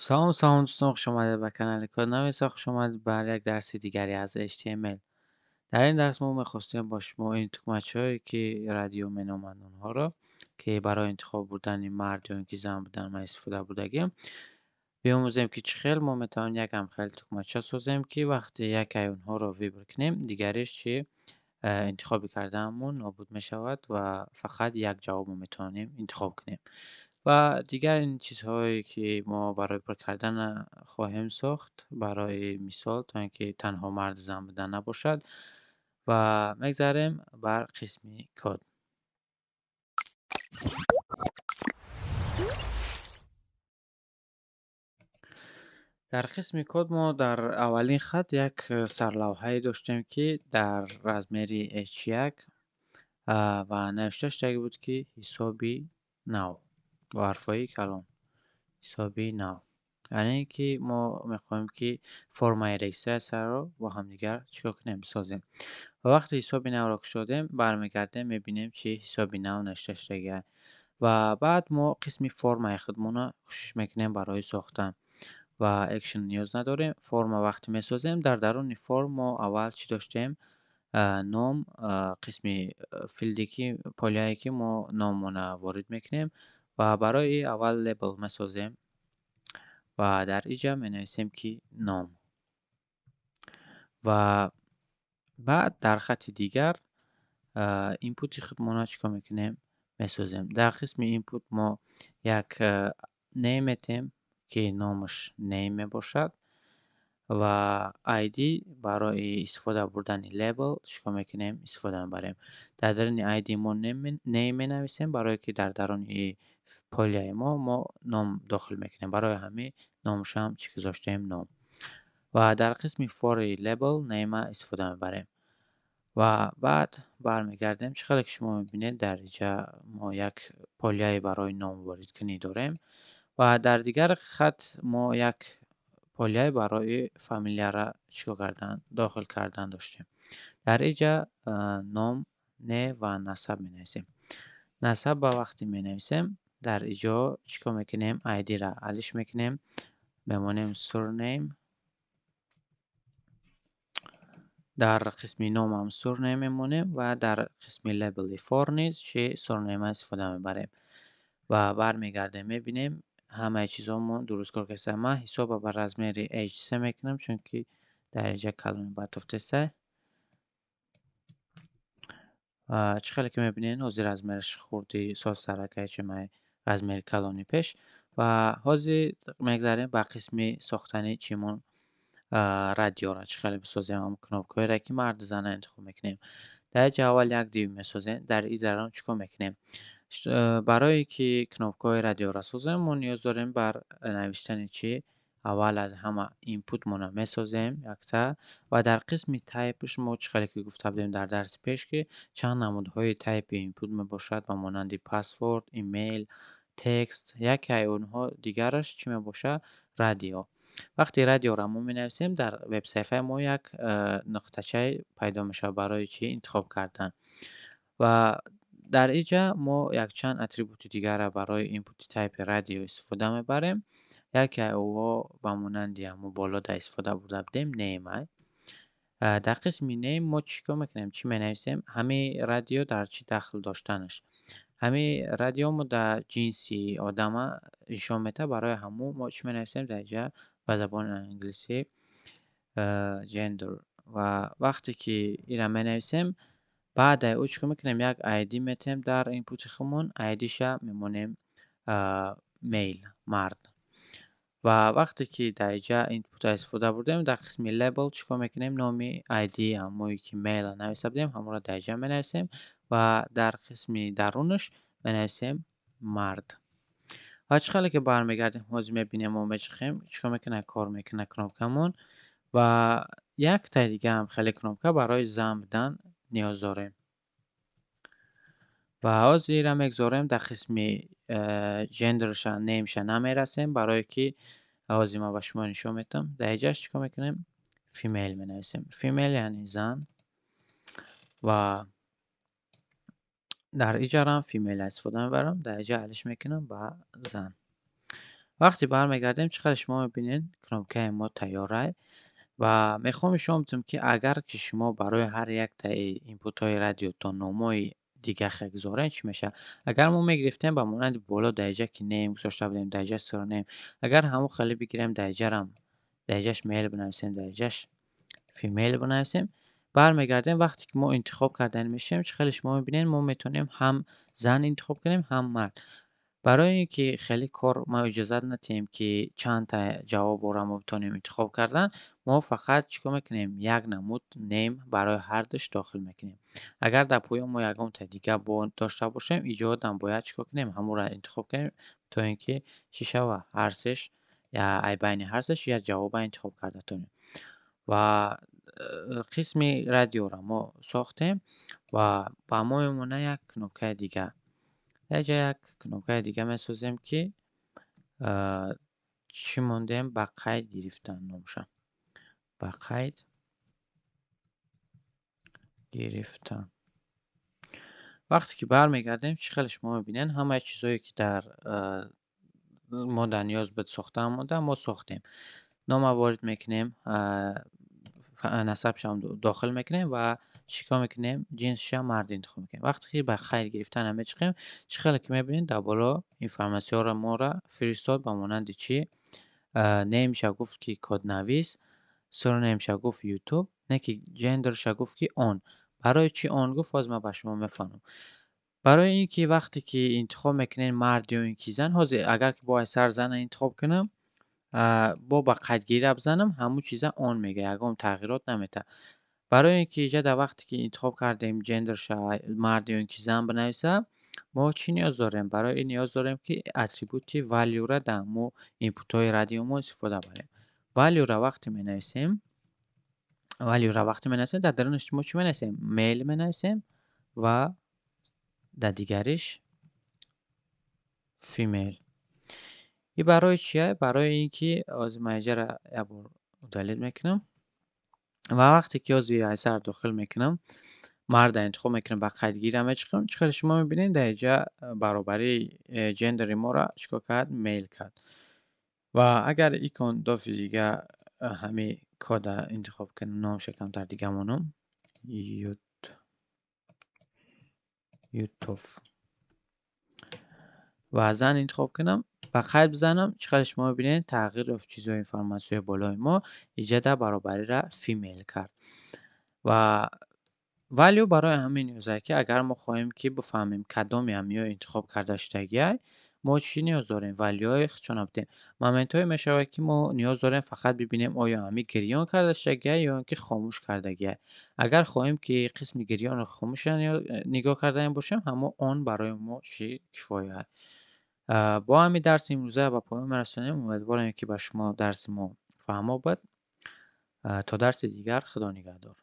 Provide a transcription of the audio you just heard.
Салом, салом дӯстон, хуш омадед ба канали Коднависа, хуш омадед ба як дарси дигаре аз HTML. Дар ин дарс мо мехостем бо шумо ин тугмачаҳое, ки радио меноманд онҳоро, ки барои интихоб бурдани мард ё ин ки зан будан ма истифода бурдагем, биомӯзем, ки чӣ хел мо метавонем як ҳамхел тугмача созем, ки вақте якаи онҳоро выбор кунем, дигариш чи интихоби кардаамон нобуд мешавад ва фақат як ҷавоб мо метавонем интихоб кунем. Ва дигар ин чизҳое, ки мо барои пур кардан хоҳем сохт, барои мисол, то ин ки танҳо мард зан будан набошад. Ва мегзарем бар қисми код. Дар қисми код мо дар аввалин хат як сарлавҳае доштем, ки дар размери H1 ва навишта шуда буд, ки ҳисоби нав бо ҳарфҳои калон, ҳисоби нав. Яъне ки мо мехоҳем, ки формаи регистратсияро бо ҳамдигар чикор кунем, бисозем. Ва вақте ҳисоби навро кушодем, бармегардем, мебинем, чи ҳисоби нав навишта шудагиа. Ва баъд мо қисми формаи худмонро кӯшиш мекунем барои сохтан. Ва экшн ниёз надорем. Форма вақте месозем, дар даруни форм мо аввал чӣ доштем? Ном, қисми филде, ки поляе, ки мо номона ворид мекунем. Ва барои аввал лейбл месозем ва дар инҷа менависем, ки ном. Ва баъд дар хати дигар инпути худмонро чикор мекунем? Месозем. Дар қисми input мо як name метем, ки номаш name мебошад, ва ID барои истифода бурдани лейбл чикор мекунем? Истифода мебарем. Дар даруни ID мо name менависем, барое ки дар даруни поляи мо ном дохил мекунем. Барои ҳамин номашам чӣ гузоштем? Ном. Ва дар қисми for label name истифода мебарем. Ва баъд бармегардем. Чӣ хеле ки шумо мебинед, дар инҷа мо як поляе барои ном воридкунӣ дорем ва дар дигар хат мо як поляе барои фамилияра чикор кардан, дохил кардан доштем. Дар инҷа ном, не ва насаб менависем. Насаб ба вақте менависем, дар инҷо чикор мекунем? ID-ра алиш мекунем, мемонем surname. Дар қисми номам surname мемонем ва дар қисми label for низ чи surname истифода мебарем. Ва бармегардем, мебинем, ҳамаи чизҳомон дуруст кор кардааст. Ман ҳисоба ба размери H3 мекунам, чунки дар инҷа калони батофтеста. Чӣ хеле ки мебинед, ҳозир размераш хурди созтаракай, чимай размери калони пеш. Ва ҳозир мегзарем ба қисми сохтани чимон, радиора чӣ хеле бисозем, ҳамон кнопкаҳоеро, ки марду зана интихоб мекунем. Дар инҷа аввал як div месозем. Дар ин дарун чӣ кор мекунем? Барое ки кнопкаҳои радиоро созем, мо ниёз дорем бар навиштани чӣ? Аввал аз ҳама input-монро месозем якта ва дар қисми type-ш мо чӣ хеле ки гуфта будем дар дарси пеш, ки чанд намудҳои type input мебошад, ба монанди password, email, text. Яке аз онҳо дигараш чӣ мебошад? Радио. Вақте радиоро мо менависем, дар вебсайфаи мо як нуқтачае пайдо мешавад барои чӣ интихоб кардан. Ва дар инҷа мо якчанд атрибути дигарро барои input type радио истифода мебарем. Яке аз онҳо ба монанди ҳамон боло дар истифода бурда будем name. Дар қисми name мо чӣ кор мекунем? Чӣ менависем? Ҳамин радио дар чӣ дахл доштанаш. Ҳамин радио мо дар ҷинси одама нишон медиҳад, барои ҳамун мо чӣ менависем дар инҷа ба забони англисӣ? Gender. Ва вақте ки инро менависем, баъд ӯ чӣ кор мекунем? Як ID метем дар input худмон, ID-ша мемонем male, мард. Ва вақте ки дар инҷа input истифода бурдем, дар қисми label чӣ кор мекунем? Номи ID ҳамое ки male нависта будем, ҳамонро дар инҷа менависем ва дар қисми дарунаш менависем мард. Ва чӣ хеле ки бармегардем, ҳозир мебинем, мо мечихем, чӣ кор мекунад? Кор мекунад кнопкамон. Ва яктаи дига ҳам хеле кнопка барои зан будан ниёз дорем. Ва ҳозир инро мегузорем дар қисми gender-ша, name-ша намерасем, барое ки ҳозир ман ба шумо нишон медиҳам. Дар инҷаш чӣ кор мекунем? Female менависем. Female яъне зан. Ва дар инҷарам female истифода мебарам. Дар инҷа алиш мекунам ба зан. Вақте бармегардем, чӣ қадр шумо мебинед, кнопкаи мо тайёрай ва мехоҳам нишон бидиҳам, ки агар ки шумо барои ҳар яктаи инпутҳои радиотон номҳои дига гузоред, чӣ мешавад? Агар мо мегирифтем ба монанди боло дар ки name гузошта будем, дар инҷа surname, агар ҳамон хеле бигирем, дар инҷарам дар инҷаш male бинависем, дар инҷаш female бинависем, бармегардем, вақте ки мо интихоб кардан мешавем, чӣ хеле шумо мебинед, мо метавонем ҳам зан интихоб кунем, ҳам мард. Барои ин ки хеле кор мо иҷозат надиҳем, ки чандта ҷавобро мо битонем интихоб кардан, мо фақат чӣ кор мекунем? Як намуд name барои ҳардуш дохил мекунем. Агар дар поён мо ягонта дига бо дошта бошем, иҷодам бояд чӣ кор кунем? Ҳамонро интихоб кунем, то ин ки чӣ шава? Ҳар сеш ай байни ҳар сеш як ҷавоба интихоб карда тонем. Ва қисми радиоро мо сохтем ва ба мо мемонад як кнопкаи дига. Дар ҷа як кнопкаи дига месозем, ки чӣ мондем? Ба қайд гирифтан номша. Ба қайд гирифтан. Вақте ки бармегардем, чӣ хеле шумо мебинед, ҳамаи чизҳое, ки дар мо дар ниёз буд сохта монда, мо сохтем. Нома ворид мекунем, насабшам дохил мекунем ва чӣ кор мекунем? Ҷинсша мард интихоб мекунем. Вақте ки ба қайд гирифтан мечиқем, чӣ хеле ки мебинед, дар боло информатсияро моро фиристод, ба монанди чӣ? Name-ша гуфт, ки коднавис, surname-ша гуфт YouTube, не ки gender-ша гуфт, ки on. Барои чӣ on гуфт, ҳозир ман ба шумо мефаҳмам. Барои ин ки вақте ки интихоб мекунед мард ё ин ки зан, ҳозир агар ки бо сар зана интихоб кунам, бо ба қайдгирира бизанам, ҳамун чиза on мегӯяд, ягон тағйирот наметавад. Барои ин ки иҷа дар вақте ки интихоб кардем gender-ша мард ё ин ки зан бинависа, мо чӣ ниёз дорем? Барои ин ниёз дорем, ки атрибути value-ра дар ҳамун инпутҳои радио мо истифода барем. Value-ра вақте менависем, value-ра вақте менависем, дар дарунаш мо чӣ менависем? Male менависем ва дар дигариш female. И барои чия? Барои ин ки ҳозир ман иҷара як бор удалить мекунам ва вақте ки ҳозир айсар дохил мекунам, марда интихоб мекунам, ба қайдгирира мечиқам, чӣ хеле шумо мебинед, дар инҷа баробарии gender-и моро чӣ кор кард? Male кард. Ва агар икон дофи дига ҳамин кода интихоб кунам, номша камтар дига монам, ютов ва зан интихоб кунам, ба қайд бизанам, чӣ қадр шумо мебинед, тағйир ёфт чизҳои информатсияи болои мо, иҷада баробариро female кард. Ва value барои ҳамин ниёзае, ки агар мо хоҳем, ки бифаҳмем кадоме ҳамиҳо интихоб карда шудагиай, мо чӣ ниёз дорем? Value-ҳои худшона бидем. Моментҳое мешавад, ки мо ниёз дорем фақат бибинем, оё ҳамин гирён карда шудагиай ё ин ки хомӯш кардагиай. Агар хоҳем, ки қисми гирёнро хомӯшро нигоҳ кардаем бошем, ҳамон on барои мо чӣ кифоя. Бо ҳамин дарси имрӯза ба поён мерасонем. Умедворем, ки ба шумо дарси мо фаҳмо буд. То дарси дигар, Худо нигаҳдор.